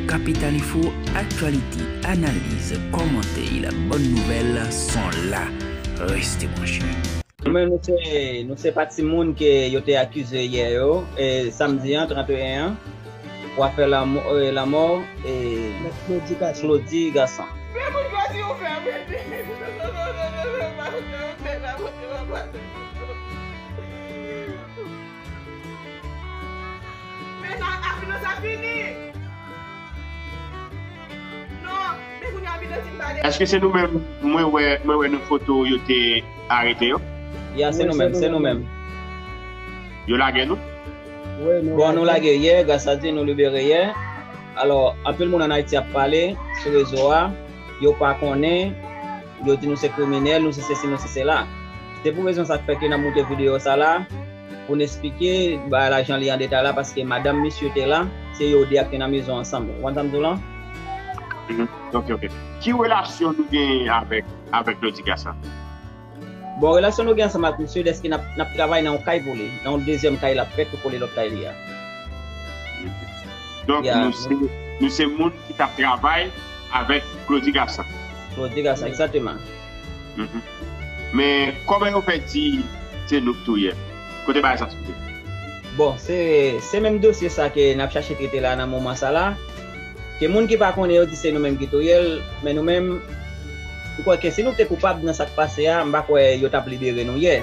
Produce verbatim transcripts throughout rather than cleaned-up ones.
Capital Info, aktyalite, analiz, kòmantè, bòn nouvèl, son la. Reste branche. Nou menm, nou se, nou se pati moun ke yo te akize yè yo, e, samdi an, trannteyen an, pou afè lanmò, e, lanmò, e, Claudy Garçon. Men moun yo di ou fè mete. Men sa, api nou sa fini. Non, men kounye a, api nou fin pale. Èske se nou menm, mwen wè, mwen wè nan foto yo te arete yo? Ya, se nou menm, se nou menm. Yo lage nou? Bon, nou lage yè, gras a Dye, nou libere yè. Alò, anpil moun ann Ayiti ap pale sou rezo a, yo pa konnen, yo di nou se kriminèl, nou se sesi, nou se sela. Se pou rezon sa k fè ke n ap moute videyo sa la, pou n esplike bagay la jan li an detay la, paske madanm misye te la, se yo de ak te nan mezon ansanm. Ou konprann sa m di w lan? Mhm. Ok, ok. Ki relasyon nou genyen avèk, avèk Claudy Garçon? Bon, relasyon nou gen ansanm ak misye, dèske n ap, n ap travay nan yon kay pou li, nan yon dezyèm kay l ap fè tou kole lòt kay li a. Donk, ya, nou se, nou se moun ki t ap travay avèk Claudy Garçon. Claudy Garçon, egzakteman. Mhm. Men, kòman yo fè di se nou k touye l? Kote bagay sa soti? Bon, se, se menm dosye sa ke n ap chache trete la nan moman sa la. Ke moun ki pa konnen yo di se nou menm ki touye l, men nou menm, m kwè ke si nou te koupab nan sa k pase a, m pa kwè yo t ap libere nou yè.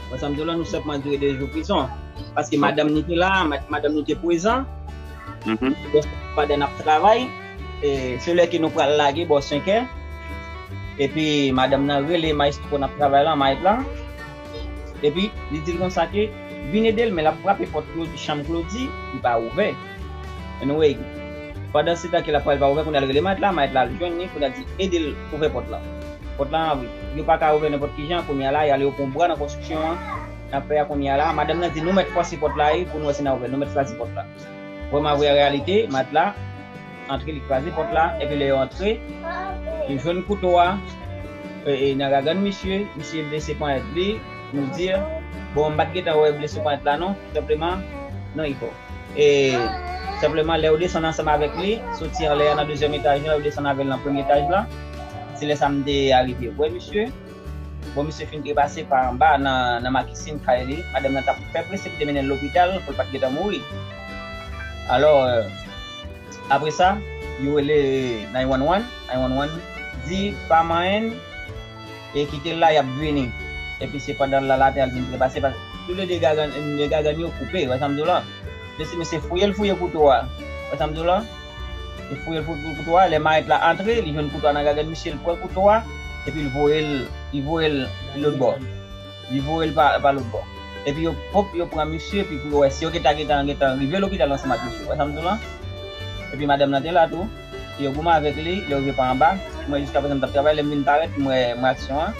Bon, sa m di w lan, nou senpman dire de jou prizon. Paske madanm ni te la, ma-, madanm ni te prezan. Mhm. Bon, pandan n ap travay, e, se lè ke nou pral lage bò senkè. Epi madanm nan rele mayestwo n ap travay lan, Mike lan. Epi li di l konsa ke vin ede l, men l ap frape pòt Claudy, chanm Claudy, li pa ouvè. Anyway, pandan se tan ke l ap pale pa ouvè, kounye a l rele mayèt la, mayèt la al jwenn li, kounye a di ede l ouvè pòt la. Pòt la, yo pa ka ouvè nenpòt ki jan, kounye a la, y ale yo pran bwa nan konstriksyon an, n ap fè a kounye a la. Madanm nan di nou mèt fòse pòt la, wi, pou nou wè si n a ouvè l, nou mèt kraze pòt la. Vrèman vre, an reyalite, mayèt la antre, li kraze pòt la, epi lè yo antre, yo jwenn kouto a, e, e, nan gagann misye, misye blese ponyèt li, nou di, bon, m pa t gentan wè blese ponyèt la non, senpleman, non, li fò. E senpleman, lè yo desann ansanm avèk li, soti anlè a nan dezyèm etaj la, yo desann avè l nan premye etaj la. Se lè sa m te arive wè misye. Bon, misye fin trepase pa anba nan, nan makisin kay li. Madanm nan t ap fè prese pou te mennen l lopital, pou l pa t gentan mouri. Alò, e, apre sa, yo rele nine one one. Nine one one di pa manyen, e kite l la, y ap vini. Epi se pandan l la, l atè a, l vin trepase, paske toulede gagann, gagann yo koupe, wè sa m di w lan. Mesye, mesye fouye, l fouye kouto a, wè sa m di w lan. Li fouye, l fouye kouto a, lè mayèt la antre, li jwenn kouto a nan gagann misye, l pran kouto a, epi l voye l, li voye l lòt bò. Li voye l pa, pa lòt bò. Epi yo pòp, yo pran misye, epi pou yo wè si yo gentan, gentan, gentan rive lopital ansanm ak misye. Wè sa m di w lan? Epi madanm nan te la tou. Yo goumen avèk li, lè yo rive pa anba. Mwen, jiskaprezan, m t ap travay, lè m vin parèt, m wè, m wè aksyon an.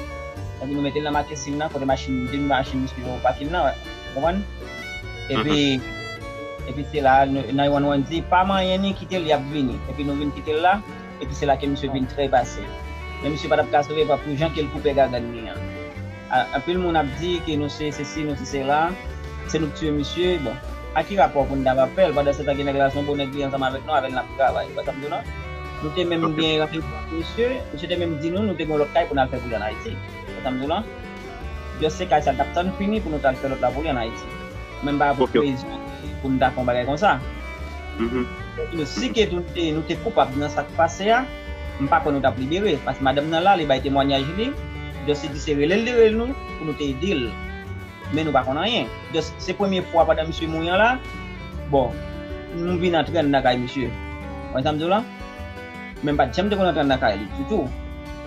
Epi nou mete l nan makisin nan, kote machin, demi machin misye yo pakin nan, wè. Ou konprann? Epi, epi se la, nine one one di, pa manyen ni, kite l, y ap vini. Epi nou vin kite l la. Epi se la ke misye vin trepase. Men misye pa t ap ka sove pa pou jan ke l koupe gagann li an. A, anpil moun ap di ke nou se sesi, nou se sela, se nou k tiye misye. Bon, a ki rapò pou n ta va fè l? Pandan se tan gen nèg la se yon bon nèg li ansanm avèk nou, avè l n ap travay. Ou wè sa m di w lan? Nou te menm gen randevou ak misye, misye te menm di nou, nou te gen yon lòt kay pou n al fè pou li ann Ayiti. Ou wè sa m di w lan? Just se kay sa l t ap tann fini pou nou t al fè lòt la pou li ann Ayiti. Men m pa wè pou ki rezon pou n ta fè yon bagay konsa. Mhm. Nou, si ke nou te, nou te koupab nan sa k pase a, m pa kwè nou t ap libere. Paske madanm nan la, li bay temwayaj li. Just li di se rele l, li rele nou, pou nou te ede l. Men nou pa konn anyen. Just se premye fwa pandan misye mouri an la, bon, nou vin antre anndan kay misye. Ou wè sa m di w lan? Men m pa t janm te konn antre anndan kay li ditou.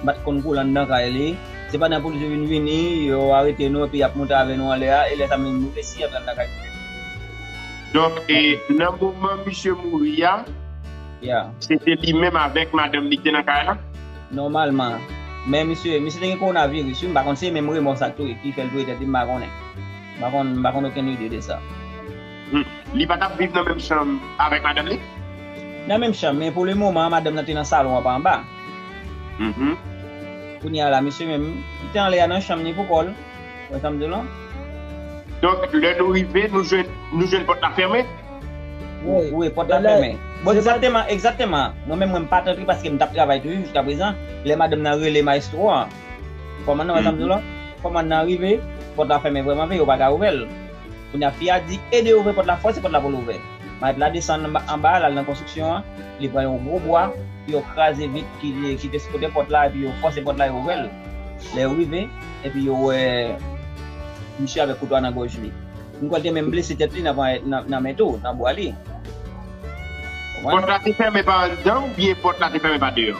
M pa t konn koule anndan kay li. Se pandan polis yo vin vini, yo arete nou epi y ap monte avè nou anlè a, e lè sa menm nou resi antre anndan kay li. Donk, e, nan moman misye mouri a, se te li menm avèk madanm li ki te nan kay la? Nòmalman. Men misye, misye te gen kowonaviris, wi, m pa konn si se menm remò sa k touye, ki fè l touye tèt li, m pa konnen. M pa konn, m pa konn okenn ide de sa. Hmm. Li pa t ap viv nan menm chanm avèk madanm li? Nan menm chanm, men pou le moman, madanm nan te nan salon an pa anba. Mhm. Kounye a la, misye menm, li te anlè a nan chanm li pou kò l. Wè sa m di w lan? Donk, lè nou rive, nou jwenn, nou jwenn pòt la fèmen? Wi, pòt la fèmen. Bon, egzakteman, egzakteman. Mwen menm, mwen, m pa t antre paske m t ap travay toujou jiska prezan. Lè madanm nan rele maestro an, fòman nan, wè sa m di w la? Fòman nan rive, pòt la fèmen vrèman vre, yo pa ka ouvè l. Kounye a, fi a di, ede ouvè pòt la, fòse pòt la pou l ouvè. Mayèt la desann anba, anba, l al nan konstriksyon an, li pran yon gwo bwa, yo kraze vit, ki, ki te sou kote pòt la, epi yo fòse pòt la, yo ouvè l. Lè yo rive, epi yo wè misye avèk kouto a nan gòj li. M kwè l te menm blese tèt li nan, nan, nan men tou, nan bwa li. Konprann? Pòt la te fèmen pa anndan oubyen pòt la te fèmen pa deyò?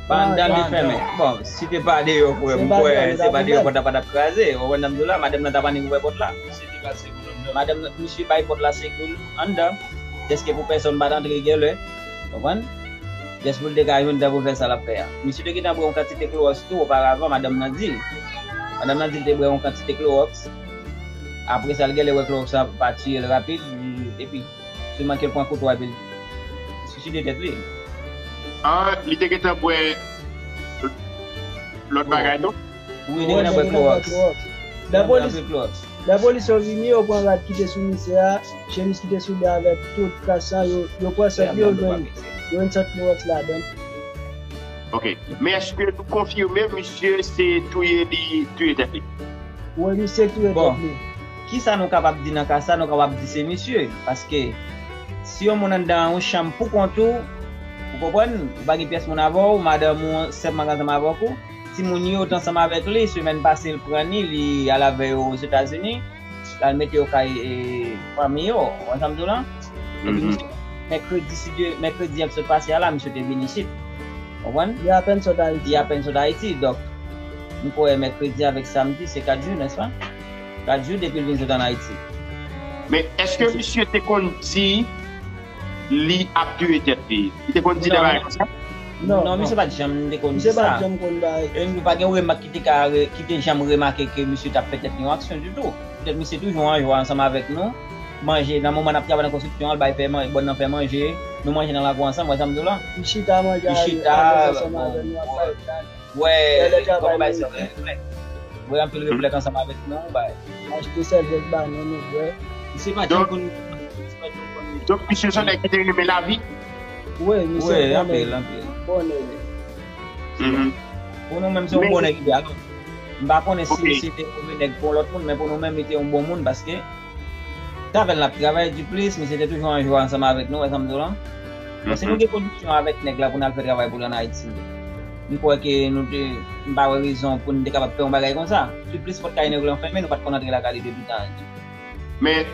Pa anndan li fèmen. Bon, si te pa deyò, frè m, m kwè se pa deyò pòt la pa t ap kraze. Ou konprann sa m di w la? Madanm nan t ap annik ouvè pòt la. Madanm nan, misye bay pòt la se goul anndan. Dèske pou pèsonn pa t antre gèlè. Konprann? Jès pou l te ka jwenn tan pou l fè sa l ap fè a. Misye te gentan bwè yon kantite klowòks tou oparavan, madanm nan di l. Madanm nan di l te bwè yon kantite klowòks. Apre sa, l genlè wè klowòks la pa tiye l rapid, epi sèlman ke l pran kouto a, epi l siside tèt li. Ah, li te gentan bwè lòt bagay tou? Wi, li te gentan bwè klowòks. Lè polis, lè polis yo vini, yo pran rad ki te sou misye a, chemiz ki te sou li avèk tout kas lan, yo, yo pran sant li, yo jwenn, yo jwenn sant klowòks ladan l. Ok. Men èske nou konfime misye se touye li touye tèt li? Wi, misye touye tèt li. Bon, kisa nou kapab di nan ka sa? Nou kapab di se misye. Paske si yon moun anndan yon chanm pou kont ou, ou konprann, ou pa gen pyès moun avè w, madanm ou sèlman k ansanm avèk ou, timoun yo t ansanm avèk li, semèn pase l pran ni, li al avè yo Ozetazini, l al mete yo kay, e, fanmi yo, ou konprann sa m di w lan? Epi misye, mèkredi, si Dye, mèkredi ap sot pase a la, misye te vin isit. Ou konprann? Li apèn sot Ayiti. Li apèn sot Ayiti, donk, m kwè mèkredi avèk samdi, se kat jou, nèspa? Kat jou depi l vin sot ann Ayiti. Men èske misye te konn di li ap touye tèt li? Li te konn di de bagay konsa? Non, non, misye pa t janm te konn di sa. Misye pa t janm konn bay. E nou pa gen remak ki te ka re-, ki te janm remake ke misye t ap fè tèt li yon aksyon ditou. Petèt misye toujou an jwa ansanm avèk nou. Manje, nan moman n ap travay nan konstriksyon an, l bay fè man-, bòn nan fè manje. Nou manje nan lakou ansanm, wè sa m di w la? Li chita manje avèk, ansanm avèk nou, ap bay. Wè, kòman bay sa, wè, reflèk. Wè, anpil reflèk ansanm avèk nou, bay. Achte sèvyèt ba nou, nou bwè. Misye pa janm konn, misye pa janm konn. Donk, misye se yon nèg ki te renmen lavi? Wi, misye renmen bonè. Pou nou menm, se yon bon nèg li ye. Alò, m pa konnen si misye te renmen nèg pou yon lòt moun, men pou nou menm, li te yon bon moun, paske travay l ap travay, diplis, misye te toujou an jwa ansanm avèk nou, wè sa m di w lan? Bon, si nou gen kondisyon avèk nèg la pou n al fè travay pou li ann Ayiti, m kwè ke nou te, m pa wè rezon pou n te kapab fè yon bagay konsa. Diplis pòt kay nèg lan fèmen, nou pa t konn antre lakay li depi tan. Men,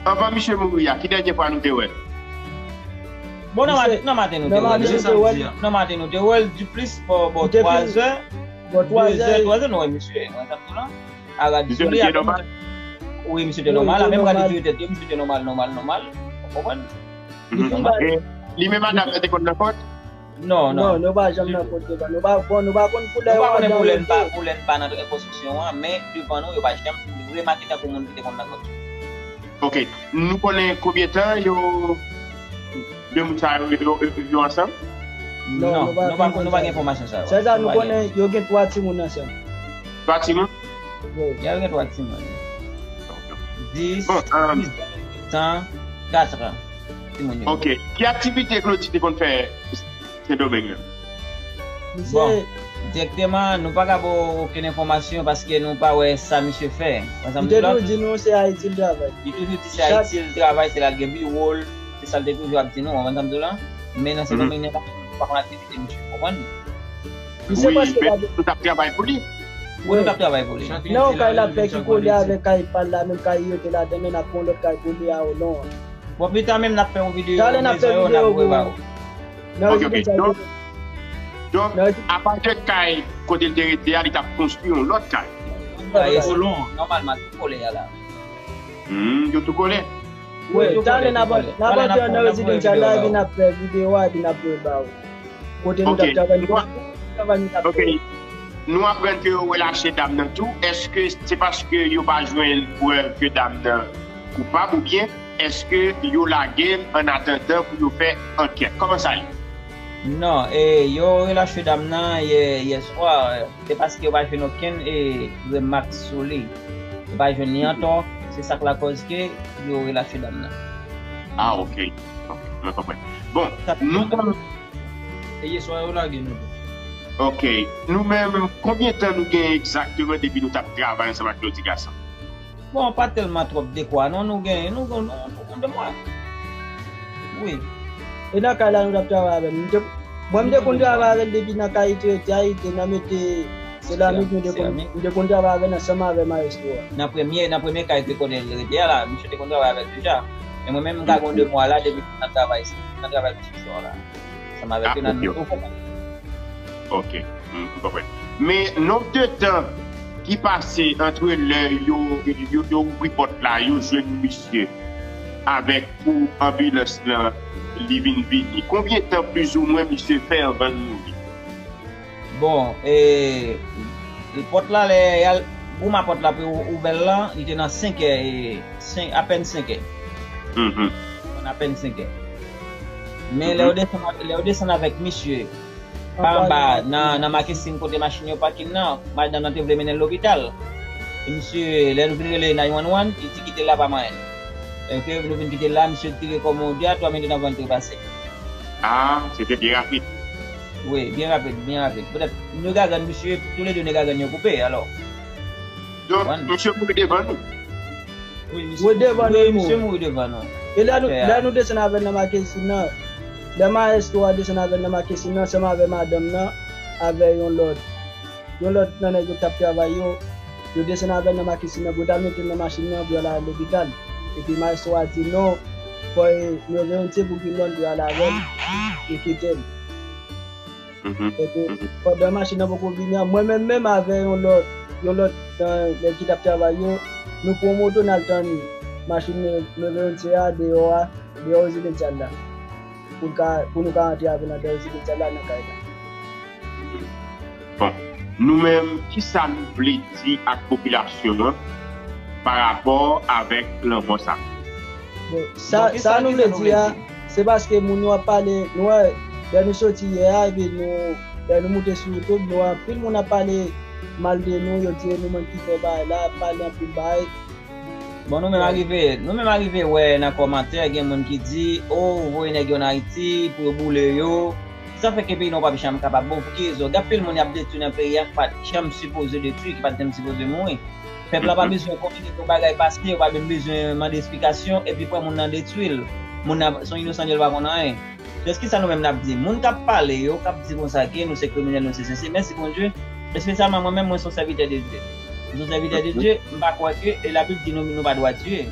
anvan misye mouri a, ki dènye fwa nou te wè l? Bon, nan maten, nan maten nou te wè l. Nan maten nou te wè l, diplis bò, bò twazè, dezè, twazè nou wè misye, wè sa m di w lan? Arad sou li, wi, misye te nòmal. Wi, misye te nòmal. Menm rad li touye tèt li, misye te nòmal, nòmal, nòmal. Ou konprann? Li menm madanm nan te konn nan kont? Non, non. Non, nou pa janm nan kont devan. Nou pa, bon, nou pa konn pou lè yo andan. Nou pa konnen pou lè n pa, pou lè n pa nan konstriksyon an, men devan nou, yo pa janm remake tankou moun ki te konn nan kont. Ok. Nou konnen konbyen tan yo, de moun sa yo, yo, yo, yo ansanm? Non, nou pa, nou pa gen enfòmasyon sa yo. Sèl sa nou konnen, yo gen twa timoun ansanm. Twa timoun? Wi. Ya, yo gen twa timoun. Dis, dis an, kat an. Timoun yo. Ok. Ki aktivite Claudy te konn fè Sendomeng lan? Bon, dirèkteman, nou pa ka ba w okenn enfòmasyon paske nou pa wè sa misye fè. Wè sa m di w lan? Li te toujou di nou se Ayiti l travay. Li toujou di se Ayiti l travay, se la l gen biwo l, se sa l te toujou ap di nou, w konprann sa m di w lan? Men nan Sendomeng nan, nou pa konn aktivite misye, w konprann? Wi, men nou t ap travay pou li. Wi, nou t ap travay pou li. Nan yon kay l ap fè ki kole avèk kay pa l la, menm kay yo te ladan, men n ap pran yon lòt kay pou li a Olon an. Bon, pita menm n ap fè yon videyo, talè n ap fè videyo pou ou. Ok, ok. Donk, donk, apa de kay kote l te rete a, li t ap konstwi yon lòt kay. Yon lòt kay, Olon an. Nòmalman, tou kole a la. Hmm, yo tou kole? Wi, talè n ap, n ap antre nan rezidans la, epi n ap fè videyo a, epi n ap voye ba ou. Kote nou t ap travay, nou t ap travay, nou t ap fè. Ok. Nou aprann ke yo relache dam nan tou. Èske se paske yo pa jwenn prèv ke dam nan koupab oubyen èske yo lage l an atandan pou yo fè ankèt? Kòman sa ye? Non, e, yo relache dam nan yè, yè swa, se paske yo pa jwenn okenn, e, remak sou li. Yo pa jwenn li antò, se sa k lakòz ke yo relache dam nan. Ah, ok. Ok, mwen konprann. Bon, nou konn... E yè swa yo lage nou tou. Ok. Nou menm, konbyen tan nou gen egzakteman depi nou t ap travay ansanm ak Claudy Gassant? Bon, pa tèlman twòp dekwa non, nou gen, nou gen, nou, nou gen de mwa. Wi. E nan kay la nou t ap travay avè l. M te, mwen, m te konn travay avè l depi nan kay li te rete a, li te nan mete seramik, nou te konn, m te konn travay avè l ansanm avè mayestwo a. Nan premye, nan premye kay ke kote l rete a la, misye te konn travay avè l deja. Men mwen menm, m ka gen de mwa la depi m nan travay, nan travay konstriksyon an la. Ansanm avèk yo nan nouvo konpani. Ok, m konprann. Men nonb de tan ki pase antre lè yo, yo, yo ouvri pòt la, yo jwenn misye avèk pou anbilans lan, li vin vini. Konbyen tan plizoumwen misye fè anvan l mouri? Bon, e, pòt la, lè y al goumen pòt la pou yo ouvè l lan, li te nan senk è, e, senk, apèn senk è. Mhm. Apèn senk è. Men lè yo desann, lè yo desann avèk misye pa anba, nan, nan makesin kote machin yo pakin nan, madanm nan te vle mennen l lopital. E misye, lè nou vin rele nine one one, li di kite l la pa manyen. Lè nou vin kite l la, misye tire kòm yon de a twa minit anvan l trepase. Ah, se te byen rapid. Wi, byen rapid, byen rapid. Petèt, nèg a grann misye, toulède nèg a grann yo koupe, alò. Donk, misye mouri devan nou? Wi, misye mouri devan nou. E lè nou, lè nou desann avè l nan makesin nan, lè mayestwo a desann avè l nan makesin nan, ansanm avè madanm nan, avè yon lòt, yon lòt nan nèg yo k t ap travay yo, yo desann avè l nan makesin nan, pou yo ta mete l nan machin nan, pou yo al lopital. Epi mayestwo a di non, fò e Reverend Sebou ki mande pou yo al avè l, yo kite l. Mhm. Epi, pandan machin nan poko vini an, mwen menm, menm avè yon lòt, yon lòt, euh, nèg ki t ap travay yo, nou pran moto n al tann machin Reverend Sebou a deyò a, deyò rezidansyal la. Pou l ka, pou nou ka antre avè l anndan rezidansyal la nan kay la. Bon, nou menm, kisa nou vle di ak popilasyon an pa rapò avèk lanmò sa? Bon, sa, sa nou vle di a, se paske moun yo ap pale, nou wè, lè nou soti yè a, epi nou, lè nou moute sou YouTube, nou wè anpil moun ap pale mal de nou, yo di nou menm ki fè bagay la, ap pale anpil bagay. Bon, nou menm a rive, nou menm a rive wè nan kòmantè, gen moun ki di, o, ou voye nèg yo ann Ayiti pou yo boule yo. Sa fè ke peyi nou pa janm kapab bon. Pou ki rezon? Gen anpil moun y ap detwi nan peyi a ki pa t janm sipoze detwi, ki pa t janm sipoze mouri. Pèp la pa bezwen konnen ke yon bagay pase, yo pa menm bezwen mande esplikasyon, epi pran moun nan detwi l. Moun nan se yon inosan, li pa konn anyen. Jis kisa nou menm n ap di? Moun k ap pale yo, k ap di konsa ke nou se kriminèl, nou se sesi, mèsi Bondye, espesyalman mwen menm, mwen se yon sèvitè de Dye. Mwen se yon sèvitè de Dye, m pa kwè ke, e Labib di nou, nou pa dwa tiye.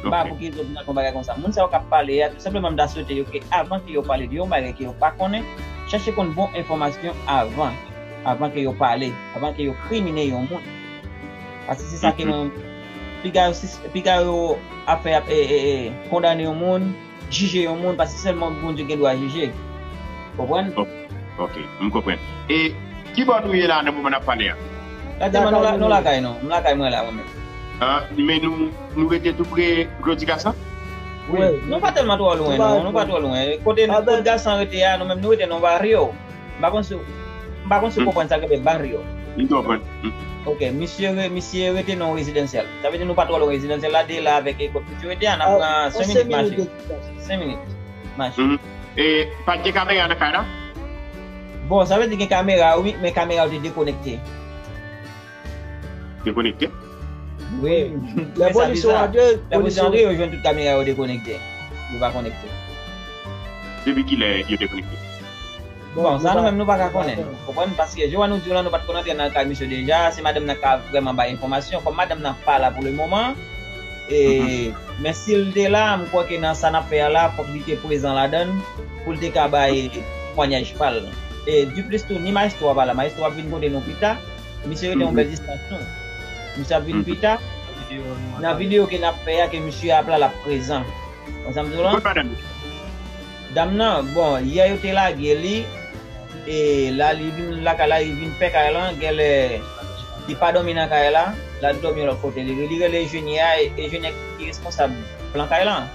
M pa wè pou ki rezon pou n ap fè yon bagay konsa. Moun sa yo k ap pale a, tou senpleman, m ta swete yo ke avan ke yo pale de yon bagay ke yo pa konnen, chache konn bon enfòmasyon avan, avan ke yo pale, avan ke yo krimine yon moun. Paske se sa ke mwen, piga yo, piga yo ap fè, ap, e, e, e, kondane yon moun, jije yon moun, paske sèlman Bondye gen dwa jije. Konprann? Ok, ok, m konprann. E ki bò nou ye la nan moman n ap pale a? Egzakteman, nou la, nou lakay nou. M lakay mwen la, mwen menm. Ah, men nou, nou rete tou pre Claudy Gassant? Wi, nou pa tèlman twò lwen, non, nou pa twò lwen. Kote, kote Gassant rete a, nou menm nou rete nan baryo. M pa konn si, m pa konn si w konprann sa k rele baryo. M konprann. Ok, misye re-, misye rete nan yon rezidansyèl. Sa vle di nou pa twò lwen rezidansyèl la, de la avèk kot misye rete a, n ap pran senk minit mache. Senk minit mache. E pa t gen kamera nan kay la? Bon, sa vle di gen kamera, wi, men kamera yo te dekonekte. Dekonekte? Wi. Lè polis yo antre, lè polis yo antre, yo jwenn tout kamera yo dekonekte. Yo pa konekte. Depi kilè yo dekonekte? Bon, sa nou menm nou pa ka konnen. Konprann? Paske jan nou di w la, nou pa t konn antre nan kay misye deja, se madanm nan ka vrèman bay enfòmasyon. Kòm madanm nan pa la pou le moman, e, men si l te la, m kwè ke nan sa n ap fè a la, fòk li te prezan ladan l, pou l te ka bay temwanyaj pa l. E diplis tou, ni mayestwo a pa la. Mayestwo a ap vin kote nou pita. Misye rete yon bèl distans nou. Misye ap vin pita. Nan videyo ke n ap fè a, ke misye ap la, l ap prezan. Konn sa m di w la? Dam nan, bon, yè yo te lage li, e la li vin lakay la, li vin pè kay lan, genlè li pa dòmi nan kay la, l al dòmi yon lòt kote. Li, li rele enjenyè a, e enjenyè ki responsab plan kay lan.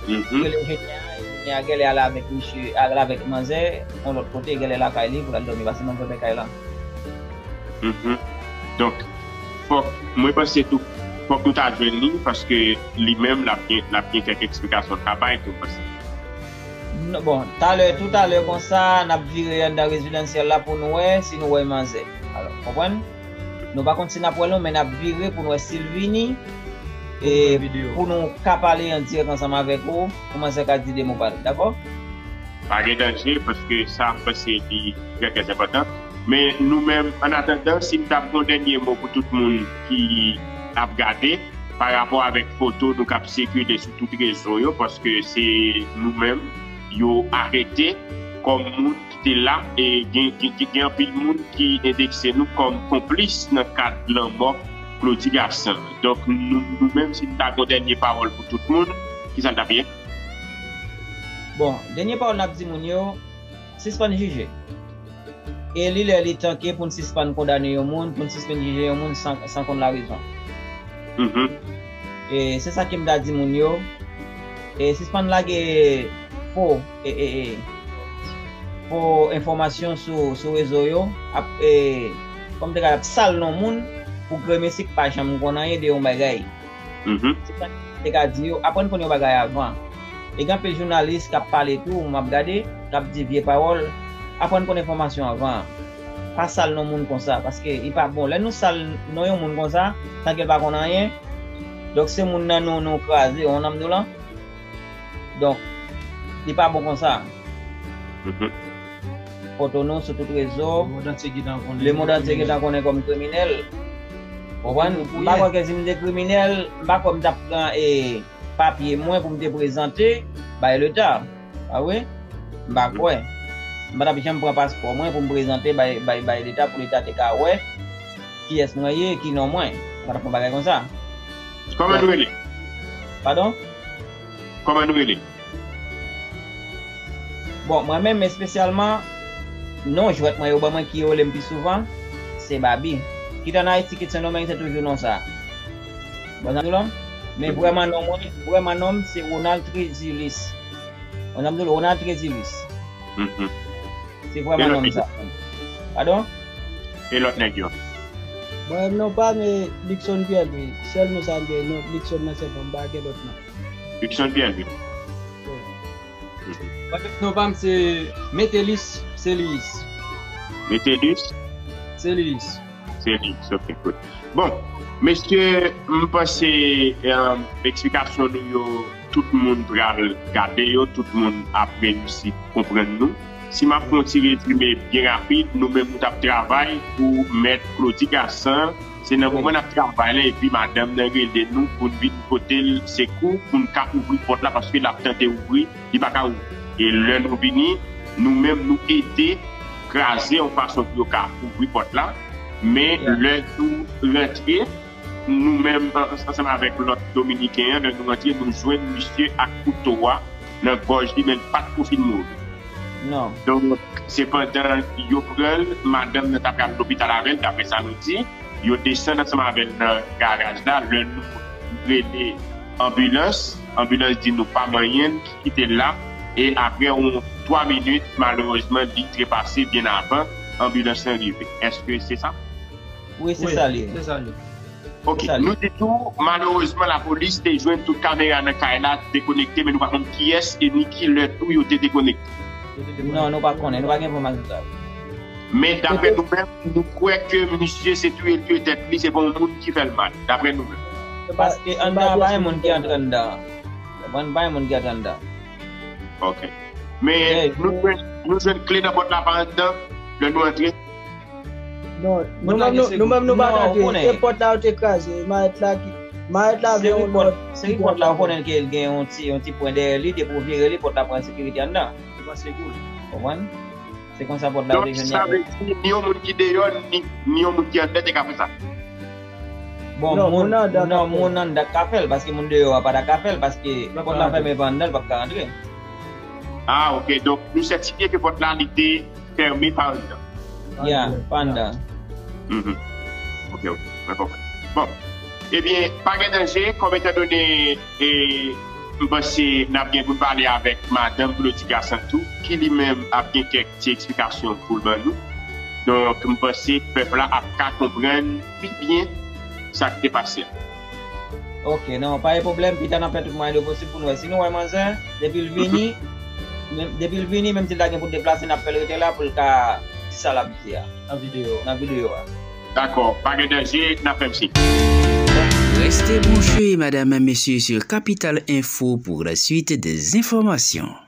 Li rele enjenyè a, enjenyè a genlè al avèk misye, al avèk manzè yon lòt kote, genlè lakay li pou l al dòmi, paske manzè pè kay lan. Donk, fòk, mwen panse tou, fòk nou ta jwenn li, paske li menm, l ap gen, l ap gen kèk eksplikasyon l ka bay tou, m panse. Non, bon, talè, toutalè konsa, n ap vire anndan rezidansyèl la pou nou wè si nou wè manzè. Alò, konprann? Nou pa konn si n ap wè l non, men n ap vire pou n wè si l vini. E pou nou ka pale an dirèk ansanm avèk ou, pou manzè ka di de mo pa l, dakò? Pa gen danje, paske sa, m panse li trè, trè enpòtan. Men nou menm, an atandan, si m t ap gen yon dènye mo pou tout moun ki ap gade, pa rapò avèk foto nou k ap sikile sou tout rezo yo, paske se nou menm yo arete kòm moun ki te la, e gen, gen, gen, gen anpil moun ki endekse nou kòm konplis nan kad lanmò Claudy Gassant. Donk, nou, nou menm, si n ta gen yon dènye pawòl pou tout moun, ki sa n t ap ye? Bon, dènye pawòl n ap di moun yo, sispann jije. E li lè li tan ke pou n sispann kondane yon moun, pou n sispann jije yon moun san, san konn larezon. Mhm. E se sa ke m ta di moun yo. E sispann lage fo, e, e, e, fo enfòmasyon sou, sou rezo yo. Ap, e, kòm te ka ap sal non moun pou gremesi k pa janm konn anyen de yon bagay. Mhm. Se sa m te ka di yo, aprann konn yon bagay avan. E gen anpil jounalis k ap pale tou, m ap gade, k ap di vye pawòl. Aprann konn enfòmasyon avan. Pa sal non moun konsa, paske li pa bon. Lè nou sal non yon moun konsa, tanke l pa konn anyen, donk se moun nan nou, nou kraze, ou konprann m di w lan? Donk, li pa bon konsa. Mhm. Foto nou sou tout rezo. Lemonn antye gentan konnen. Lemonn antye gentan konnen kòm kriminèl. Konprann? M pa kwè ke si m te kriminèl, m pa kwè m t ap pran e, papye mwen pou m te prezante bay Leta. Pa vre? M pa kwè. M pa t ap janm pran paspò mwen pou m prezante bay, bay, bay Leta, pou Leta te ka wè kiyès mwen ye, ki non mwen. M pa t ap pran bagay konsa. Kòman nou rele? Padon? Kòman nou rele? Bon, mwen menm espesyalman, non jwèt mwen yo ban mwen ki rele m pi souvan, se Babi. Kit ann Ayiti, kit Sendomeng, se toujou non sa. Bon, sa nou la? Men vrèman non mwen, vrèman non m, se Ronald Trésilis. Bon, sa m di w, Ronald Trésilis. Mhm. Se vrèman non m sa. Padon? E lòt nèg yo? Mwen menm non pa m e Luckson Pierre Louis. Sèl non sa m gen, non Luckson nan sèlman, m pa gen lòt non. Luckson Pierre Louis. Mwen menm non pa m se Metellus Célius. Metellus? Célius. Célius, ok, good. Bon, mesye, m panse, um, eksplikasyon nou yo, tout moun pral gade yo, tout moun ap reyisi konprann nou. Si m ap fè yon ti rezime byen rapid, nou menm nou t ap travay pou mèt Claudy Gassant, se nan moman n ap travay la, epi madanm nan rele nou pou n vin pote l sekou, pou n ka ouvri pòt la, paske l ap tante ouvri, li pa ka ouvri. E lè nou vini, nou menm nou ede kraze yon fason pou yo ka ouvri pòt la. Men lè nou rantre, nou menm an-, ansanm avèk lòt Dominiken an, lè nou rantre, nou jwenn misye ak kouto a nan gòj li, men l pa t ko fin mouri. Non. Donk, se pandan yo pran l, madanm nan t ap pral lopital avè l, daprè sa nou di, yo desann ansanm avè l nan garaj la. Lè nou rele anbilans, anbilans di nou pa manyen l, kite l la. E apre yon twa minit, malerezman, li trepase byen avan anbilans lan rive. Èske se sa? Wi, se sa li ye. Se sa li ye. Ok, nou di tou, malerezman, lapolis te jwenn tout kamera nan kay la dekonekte, men nou pa konn kiyès e ni ki lè tou yo te dekonekte. Non, nou pa konnen, nou pa gen enfòmasyon sa. Men daprè nou menm, nou kwè ke misye se touye l touye tèt li, se pa yon moun ki fè l mal, daprè nou menm. Paske anndan an pa gen moun ki antre anndan. Konprann, pa gen moun ki antre anndan. Ok. Men nou jwenn, nou jwenn kle nan pòt la pa anndan, lè nou antre. Non, nou menm nou, nou menm nou pa t antre. Se pòt la yo te kraze. Mayèt la ki, mayèt la gen yon lòt. Se pòt la, ou konnen ke l gen yon ti, yon ti pwen dèyè li, depi w vire li, pòt la pran sekirite anndan. Konprann? Se konsa pòt la yo te jwenn li. Donk, sa vle di, ni yon moun ki deyò, ni, ni yon moun ki anndan te ka fè sa. Bon, moun, non, moun anndan ka fè l, paske moun deyò a pa ta ka fè l, paske pòt la fèmen pa anndan, l p ap ka rantre. Ah, ok. Donk, nou sètifye ke pòt la, li te fèmen pa anndan. Ya, pa anndan. Mhm. Ok, ok. Mwen konprann. Bon. Ebyen, pa gen danje, kòm etandone, e, m panse n ap gen pou n pale avèk madanm Claudy Gassant tou, ki li menm ap gen kèk ti eksplikasyon pou l ban nou. Donk, m panse pèp la ap ka konprann pi byen sa k te pase a. Ok, non, pa gen pwoblèm, pita n ap fè tout mwayen de posib pou n wè. Si nou wè manzè, depi l vini, menm, depi l vini, menm si l ta gen pou deplase, n ap fè l rete la pou l ka di sa l ap di a. Nan videyo. Nan videyo a. Dakò, pa gen danje, n ap fè m siy. Restez branchés, mesdames et messieurs, sur Capital Info pour la suite des informations.